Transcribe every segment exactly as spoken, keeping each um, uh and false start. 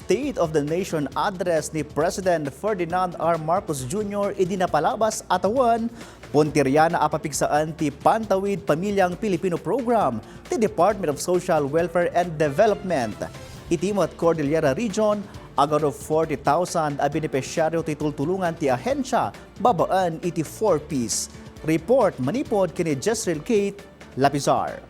State of the Nation Address ni President Ferdinand R. Marcos Junior idi napalabas a tawen, puntiryan a papigsaan ti Pantawid Pamilyang Pilipino Program ti Department of Social Welfare and Development. Iti met Cordillera Region, agano forty thousand a benepisyaryo ti tultulongan ti ahensia babaen iti four Ps. Report manipod ken ni Jezreel Kate Lapizar.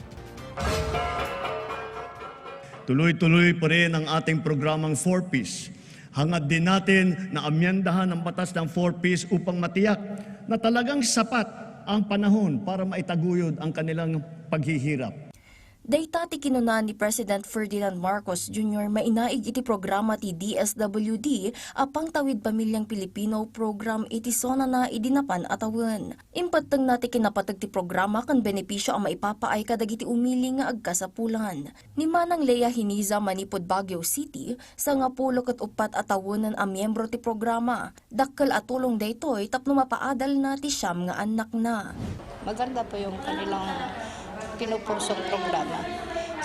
Tuloy-tuloy pa rin ang ating programang four Ps. Hangad din natin na amyendahan ang batas ng four Ps upang matiyak na talagang sapat ang panahon para maitaguyod ang kanilang paghihirap. Dayta ti kinuna ni President Ferdinand Marcos Junior mainaig iti programa ti D S W D a Pangtawid Pamilyang Pilipino Program iti sonana idi napan a tawen. Impettengna ti kinapateg ti programa ken benepisio a maipapaay kadagiti umili nga agkasapulan. Ni Manang Lea Hiniza manipud Baguio City, sangapulo ket uppat a tawenen a miembro ti programa. Dakkel a tulong daytoy tapno mapaadalna ti siam nga annakna. Maganda po yung kanilang pinupursong programa.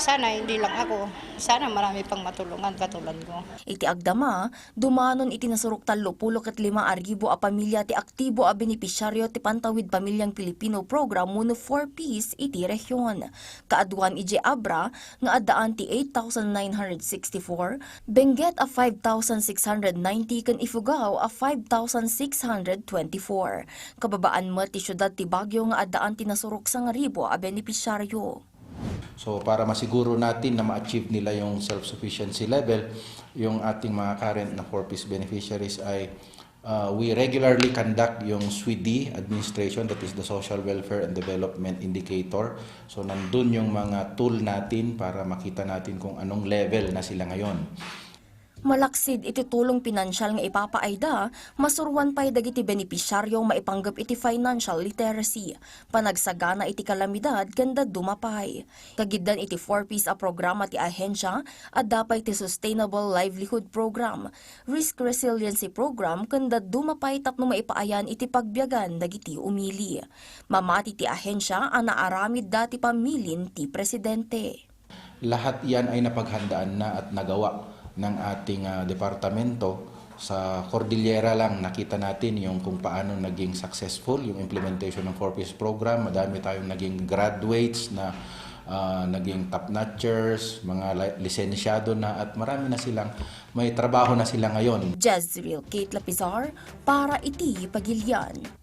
Sana hindi lang ako, sana marami pang matulungan katulad ko. Iti agdama, dumanon iti nasurok tallo pulo ket lima a ribu a pamilya ti aktibo a benepisyaryo ti Pantawid Pamilyang Pilipino Program wenno four Ps iti rehiyon. Kaaduan idiay Abra nga addaan ti eight thousand nine hundred sixty-four, Benguet a five thousand six hundred ninety ken Ifugao a five thousand six hundred twenty-four. Kababaan met ti siudad ti Baguio nga addaan ti nasurok sangaribu a benepisyaryo. So para masiguro natin na ma-achieve nila yung self-sufficiency level, yung ating mga current na four Ps beneficiaries ay uh, we regularly conduct yung SWIDI administration, that is the Social Welfare and Development Indicator. So nandun yung mga tool natin para makita natin kung anong level na sila ngayon. Malaksid iti tulong pinansial nga ipapaayda, masuroan pay dagiti benepisyaryo maipanggep iti financial literacy, panagsagana iti kalamidad ken dadduma pay. Kagiddan iti four Ps a programa ti ahensia, adda pay ti Sustainable Livelihood Program, Risk Resiliency Program ken dadduma pay tapno maipaayan iti pagbiagan dagiti umili. Mamati ti ahensia a naaramidda ti pamilin ti presidente. Lahat iyan ay napaghandaan na at nagawa ng ating ah, departamento. Sa Cordillera lang nakita natin yung kung paano naging successful yung implementation ng four Ps program. Madami tayong naging graduates na ah, naging top notchers, mga li- lisensyado na at marami na silang may trabaho na sila ngayon. Jezreel Kate Lapizar para iti Pagilian.